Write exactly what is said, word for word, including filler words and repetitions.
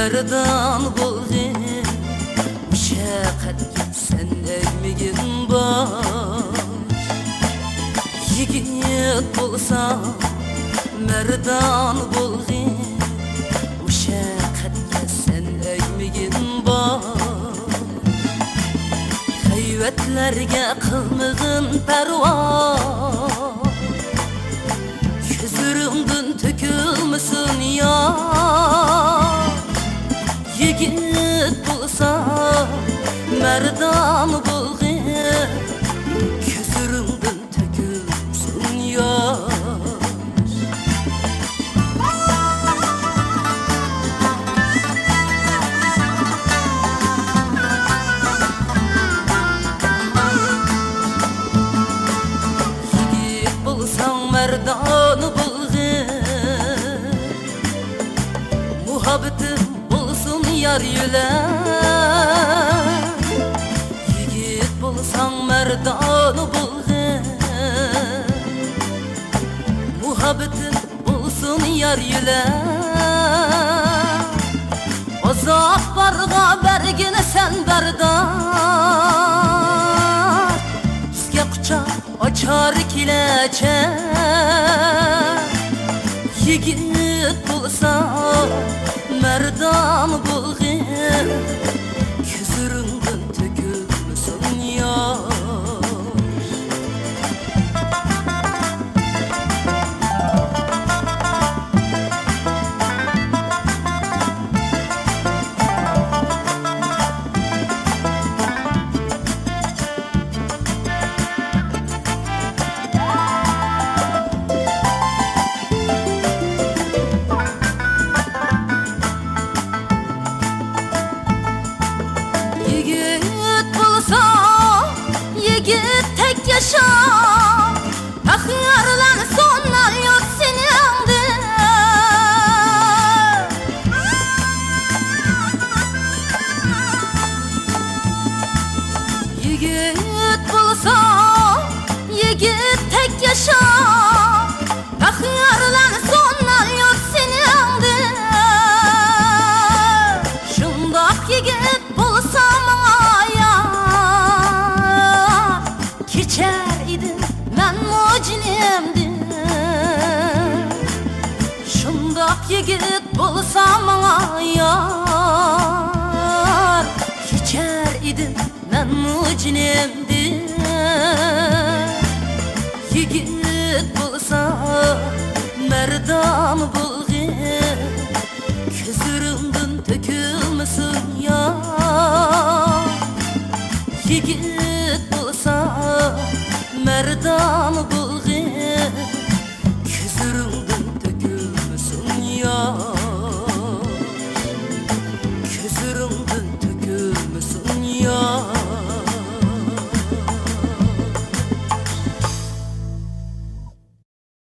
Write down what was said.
مەردان بولغىن، مۇشەققەتكە سەن ئەگمىگىن باش. يىگىت بولساڭ، مەردان بولغىن، مۇشەققەتكە سەن ئەگمىگىن باش. خەيۋەتلەرگە قىلمىغىن پەرۋا، كۆزلىرىڭدىن تۆكۈلمىسۇن ياش. يىگىت بولساڭ، مەردان بولغىن، كۆزلىرىڭدىن تۆكۈلسۇن ياش. يىگىت بولساڭ، مەردان بولغىن، مۇھەببىتىم بولسۇن يار يۆلەك. يىگىت بولساڭ، مەردان بولغىن، مۇھەببىتىم بولسۇن يار يۆلەك. ئازابلارغا بەرگىن سەن بەرداشلىق، بىزگە قۇچاق ئاچار كېلەچەك. يىگىت بولساڭ، مەردان بولغىن، كۆزلىرىڭدىن تۆكۈلسۇن ياش. يىگىت بولساڭ، يىگىتتەك ياشا، بەختىيارلانسۇن ئەل-يۇرت سېنىڭدىن. يىگىت بولساڭ، يىگىتتەك ياشا، بەختىيارلانسۇن ئەل-يۇرت سېنىڭدىن. شۇنداق يىگىت بولسا ماڭا يار، كېچەر ئىدىم مەنمۇ جېنىمدىن. شۇنداق يىگىت بولسا ماڭا